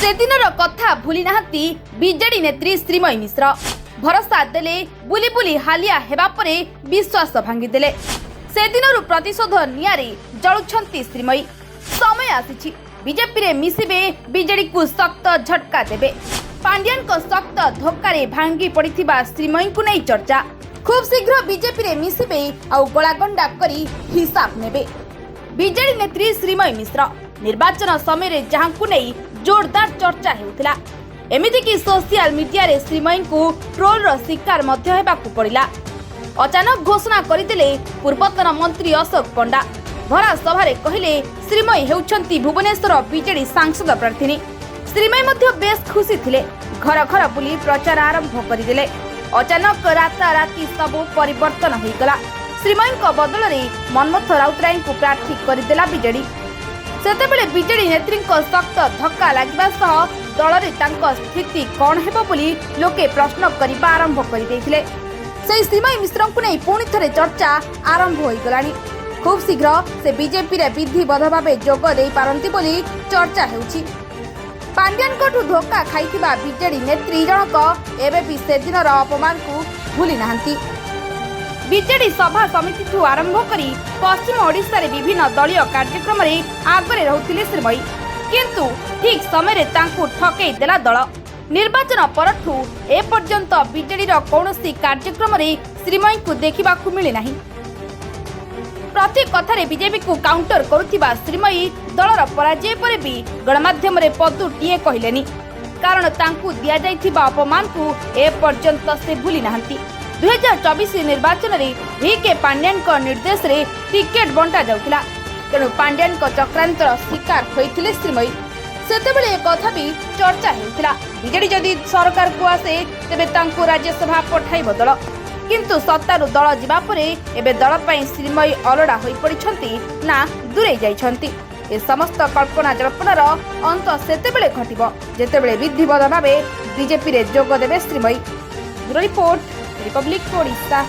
ସେଦିନର କଥା ଭୁଲି ନାହାନ୍ତି ବିଜେଡି ନେତ୍ରୀ ଶ୍ରୀମୟୀ ମିଶ୍ର। ଭରସା ଦେଲେ, ବୁଲି ବୁଲି ହାଲିଆ ହେବା ପରେ ବିଶ୍ୱାସ ଭାଙ୍ଗିଦେଲେ। ସେଦିନରୁ ପ୍ରତିଶୋଧ ନିଆଁରେ ଜଳୁଛନ୍ତି ଶ୍ରୀମୟୀ। ସମୟ ଆସିଛି, ବିଜେପିରେ ମିଶିବେ, ବିଜେଡିକୁ ଶକ୍ତ ଝଟକା ଦେବେ। ପାଣ୍ଡିଆନଙ୍କ ଶକ୍ତ ଧୋକାରେ ଭାଙ୍ଗି ପଡ଼ିଥିବା ଶ୍ରୀମୟୀଙ୍କୁ ନେଇ ଚର୍ଚ୍ଚା। ଖୁବ୍ ଶୀଘ୍ର ବିଜେପିରେ ମିଶିବେ ଆଉ ଗଳାଗଣ୍ଡା କରି ହିସାବ ନେବେ। ବିଜେଡି ନେତ୍ରୀ ଶ୍ରୀମୟୀ ମିଶ୍ର ନିର୍ବାଚନ ସମୟରେ ଯାହାଙ୍କୁ ନେଇ ଜୋରଦାର ଚର୍ଚ୍ଚା ହେଉଥିଲା, ଏମିତିକି ସୋସିଆଲ ମିଡିଆରେ ଶ୍ରୀମୟୀଙ୍କୁ ଟ୍ରୋଲର ଶିକାର ମଧ୍ୟ ହେବାକୁ ପଡ଼ିଲା। ଅଚାନକ ଘୋଷଣା କରିଦେଲେ ପୂର୍ବତନ ମନ୍ତ୍ରୀ ଅଶୋକ ପଣ୍ଡା। ଭରା ସଭାରେ କହିଲେ, ଶ୍ରୀମୟୀ ହେଉଛନ୍ତି ଭୁବନେଶ୍ୱର ବିଜେଡି ସାଂସଦ ପ୍ରାର୍ଥିନୀ। ଶ୍ରୀମୟୀ ମଧ୍ୟ ବେଶ ଖୁସି ଥିଲେ। ଘର ଘର ବୁଲି ପ୍ରଚାର ଆରମ୍ଭ କରିଦେଲେ। ଅଚାନକ ରାତାରାତି ସବୁ ପରିବର୍ତ୍ତନ ହୋଇଗଲା। ଶ୍ରୀମୟୀଙ୍କ ବଦଳରେ ମନ୍ମଥ ରାଉତରାୟଙ୍କୁ ପ୍ରାର୍ଥୀ କରିଦେଲା ବିଜେଡି। ସେତେବେଳେ ବିଜେଡି ନେତ୍ରୀଙ୍କ ଶକ୍ତ ଧକ୍କା ଲାଗିବା ସହ ଦଳରେ ତାଙ୍କ ସ୍ଥିତି କ'ଣ ହେବ ବୋଲି ଲୋକେ ପ୍ରଶ୍ନ କରିବା ଆରମ୍ଭ କରିଦେଇଥିଲେ। ସେହି ଶ୍ରୀମୟୀ ମିଶ୍ରଙ୍କୁ ନେଇ ପୁଣି ଥରେ ଚର୍ଚ୍ଚା ଆରମ୍ଭ ହୋଇଗଲାଣି। ଖୁବ୍ ଶୀଘ୍ର ସେ ବିଜେପିରେ ବିଧିବଦ୍ଧ ଭାବେ ଯୋଗ ଦେଇପାରନ୍ତି ବୋଲି ଚର୍ଚ୍ଚା ହେଉଛି। ପାଣ୍ଡିଆନଙ୍କଠୁ ଧୋକା ଖାଇଥିବା ବିଜେଡି ନେତ୍ରୀ ଜଣକ ଏବେ ବି ସେଦିନର ଅପମାନକୁ ଭୁଲି ନାହାନ୍ତି। ବିଜେଡି ସଭା ସମିତିଠୁ ଆରମ୍ଭ କରି ପଶ୍ଚିମ ଓଡ଼ିଶାରେ ବିଭିନ୍ନ ଦଳୀୟ କାର୍ଯ୍ୟକ୍ରମରେ ଆଗରେ ରହୁଥିଲେ ଶ୍ରୀମୟୀ। କିନ୍ତୁ ଠିକ୍ ସମୟରେ ତାଙ୍କୁ ଠକେଇ ଦେଲା ଦଳ। ନିର୍ବାଚନ ପରଠୁ ଏପର୍ଯ୍ୟନ୍ତ ବିଜେଡିର କୌଣସି କାର୍ଯ୍ୟକ୍ରମରେ ଶ୍ରୀମୟୀଙ୍କୁ ଦେଖିବାକୁ ମିଳିନାହିଁ। ପ୍ରତି କଥାରେ ବିଜେପିକୁ କାଉଣ୍ଟର କରୁଥିବା ଶ୍ରୀମୟୀ ଦଳର ପରାଜୟ ପରେ ବି ଗଣମାଧ୍ୟମରେ ପଦୁଟିଏ କହିଲେନି, କାରଣ ତାଙ୍କୁ ଦିଆଯାଇଥିବା ଅପମାନକୁ ଏପର୍ଯ୍ୟନ୍ତ ସେ ଭୁଲି ନାହାନ୍ତି। 2024 ନିର୍ବାଚନରେ ଭି କେ ପାଣ୍ଡିଆନଙ୍କ ନିର୍ଦ୍ଦେଶରେ ଟିକେଟ ବଣ୍ଟା ଯାଉଥିଲା। ତେଣୁ ପାଣ୍ଡିଆନଙ୍କ ଚକ୍ରାନ୍ତର ଶିକାର ହୋଇଥିଲେ ଶ୍ରୀମୟୀ। ସେତେବେଳେ ଏକଥା ବି ଚର୍ଚ୍ଚା ହେଉଥିଲା, ବିଜେଡି ଯଦି ସରକାରକୁ ଆସେ, ତେବେ ତାଙ୍କୁ ରାଜ୍ୟସଭା ପଠାଇବ ଦଳ। କିନ୍ତୁ ସତ୍ତାରୁ ଦଳ ଯିବା ପରେ ଏବେ ଦଳ ପାଇଁ ଶ୍ରୀମୟୀ ଅଲୋଡ଼ା ହୋଇପଡ଼ିଛନ୍ତି ନା ଦୂରେଇ ଯାଇଛନ୍ତି? ଏ ସମସ୍ତ କଳ୍ପନା ଜଳ୍ପନାର ଅନ୍ତ ସେତେବେଳେ ଘଟିବ, ଯେତେବେଳେ ବିଧିବଦ୍ଧ ଭାବେ ବିଜେପିରେ ଯୋଗ ଦେବେ Srimayee. Bureau report, Republic Odisha.